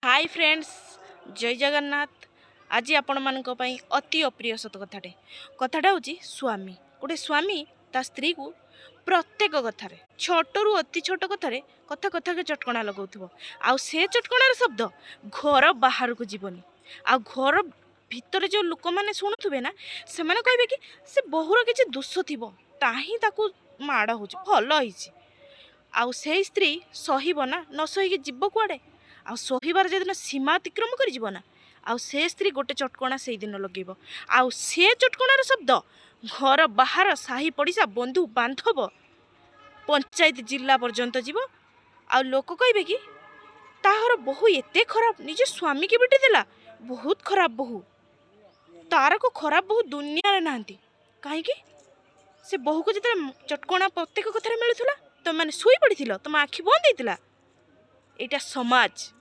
High friends, ଜୟ ଜଗନ୍ନାଥ। ଆଜି ଆପଣମାନଙ୍କ ପାଇଁ ଅତି ଅପ୍ରିୟ ସତ କଥାଟେ। କଥାଟା ହେଉଛି ସ୍ୱାମୀ, ଗୋଟେ ସ୍ୱାମୀ ତା ସ୍ତ୍ରୀକୁ ପ୍ରତ୍ୟେକ କଥାରେ, ଛୋଟରୁ ଅତି ଛୋଟ କଥାରେ, କଥା କଥାକେ ଚଟକଣା ଲଗାଉଥିବ। ଆଉ ସେ ଚଟକଣାର ଶବ୍ଦ ଘର ବାହାରକୁ ଯିବନି। ଆଉ ଘର ଭିତରେ ଯେଉଁ ଲୋକମାନେ ଶୁଣୁଥିବେ ନା, ସେମାନେ କହିବେ କି ସେ ବୋହୂର କିଛି ଦୋଷ ଥିବ, ତା ହିଁ ତାକୁ ମାଡ଼ ହେଉଛି, ଭଲ ହେଇଛି। ଆଉ ସେଇ ସ୍ତ୍ରୀ ସହିବ ନା, ନ ସହିକି ଯିବ କୁଆଡ଼େ? ଆଉ ସହିବାର ଯେଦିନ ସୀମା ଅତିକ୍ରମ କରିଯିବ ନା, ଆଉ ସେ ସ୍ତ୍ରୀ ଗୋଟେ ଚଟକଣା ସେଇଦିନ ଲଗେଇବ। ଆଉ ସେ ଚଟକଣାର ଶବ୍ଦ ଘର ବାହାର, ସାହି ପଡ଼ିଶା, ବନ୍ଧୁ ବାନ୍ଧବ, ପଞ୍ଚାୟତ, ଜିଲ୍ଲା ପର୍ଯ୍ୟନ୍ତ ଯିବ। ଆଉ ଲୋକ କହିବେ କି ତାହାର ବୋହୂ ଏତେ ଖରାପ, ନିଜ ସ୍ୱାମୀକି ପିଟି ଦେଲା, ବହୁତ ଖରାପ ବୋହୂ, ତାରକ ଖରାପ ବୋହୂ ଦୁନିଆରେ ନାହାନ୍ତି। କାହିଁକି? ସେ ବୋହୂକୁ ଯେତେବେଳେ ଚଟକଣା ପ୍ରତ୍ୟେକ କଥାରେ ମିଳୁଥିଲା, ତୁମେମାନେ ଶୋଇ ପଡ଼ିଥିଲ, ତୁମ ଆଖି ବନ୍ଦ ହେଇଥିଲା। ଏଇଟା ସମାଜ।